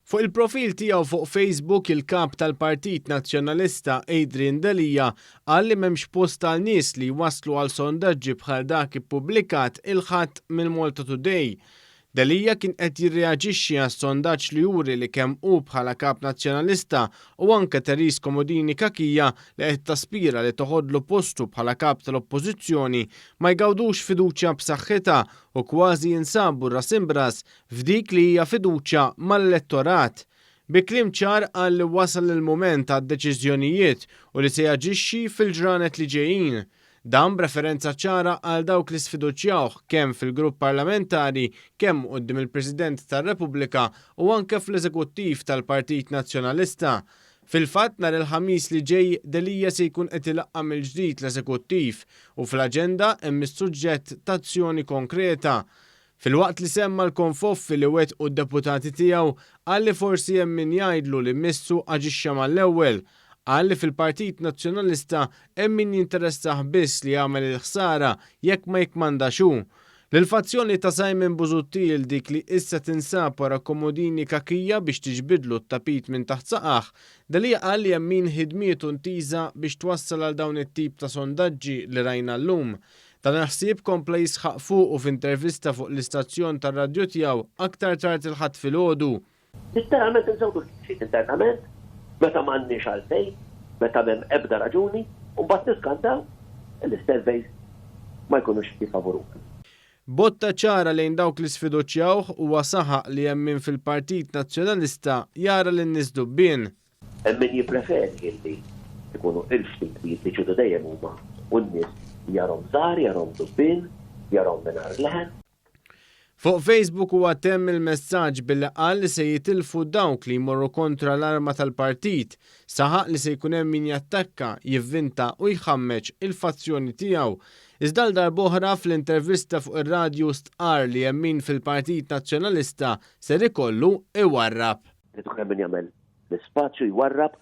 Fuq il-profil tiegħu fuq Facebook il-Kap tal-Partit Nazzjonalista Adrian Delia qal li m'hemmx post għal nies li jwasslu għal sondaġġi bħal dak ippubblikat il-Ħadd mill-Malta Today. Delia kien qed jirreaġixxi għas-sondaġġ li juri li kemm hu bħala Kap Nazzjonalista u anke Therese Comodini Cachia li qed taspira li toħodlu postu bħala Kap tal-Oppożizzjoni ma jgawdux fiduċja b'saħħitha u kważi jinsabu ras imb'ras f'dik li hija fiduċja mal-elettorat. Bi kliem ċar qal li wasal il-mument għad-deċiżjonijiet u li se jaġixxi fil-ġranet li ġejjin. Dan b'referenza ċara għal dawk li sfiduċjawh kemm fil-grupp parlamentari, kemm quddiem il-President tar-Repubblika u anke fl-Eżekuttiv tal-Partit Nazzjonalista. Fil-fatt nhar il-Ħamis li ġej Delia se jkun qed ilaqqa' mill-ġdid l-Eżekuttiv u fl-aġenda hemm is-suġġett t'azzjoni konkreta. Filwaqt li semma l-konfoffi li wettqu d-deputati tiegħu, qal li forsi hemm min jgħidlu li missu aġixxa mal-ewwel. Qal li fil-Partit Nazzjonalista hemm min jinteressah biss li jagħmel il-ħsara jekk ma jikkmandax hu. Lill-fazzjoni ta' Simon Busuttil, dik li issa tinsab wara Comodini Cachia biex tiġbidlu t-tapit minn taħt saqajh, Delia qal li hemm min ħidmietu ntiża biex twassal għal dawn it-tip ta' sondaġġi li rajna llum. Dan il-ħsieb kompla jisħaq fuqu f'intervista fuq l-istazzjon tar-radju tiegħu aktar tard il-Ħadd filgħodu. Litteralment inżewdu l-ħsieb internament meta m'għandniex għalfejn, meta m'hemm ebda raġuni, u mbagħad niskantaw li s-surveys ma jkunux jiffavuruna. Botta ċara lejn dawk li sfiduċjawh, huwa saħaq li hemm min fil-Partit Nazzjonalista jara lin-nies dubbien. Hemm min jippreferi illi jkunu il-ftit li jiddeċiedu dejjem huma u n-nies jarhom żgħar, jarhom dubbien, jarhom mingħajr leħen. Fuq Facebook huwa temm il-messaġġ billi qal li se jitilfu dawk li jmorru kontra l-arma tal-partit. Saħaq li se jkun hemm min jattakka, jivvinta u jħammeġ il-fazzjoni tiegħu. Iżda għal darb'oħra fl-intervista fuq ir-radju stqarr li hemm min fil-Partit Nazzjonalista ser ikollu iwarrab. Irid ikun hemm min jagħmel l-ispazju jwarrab.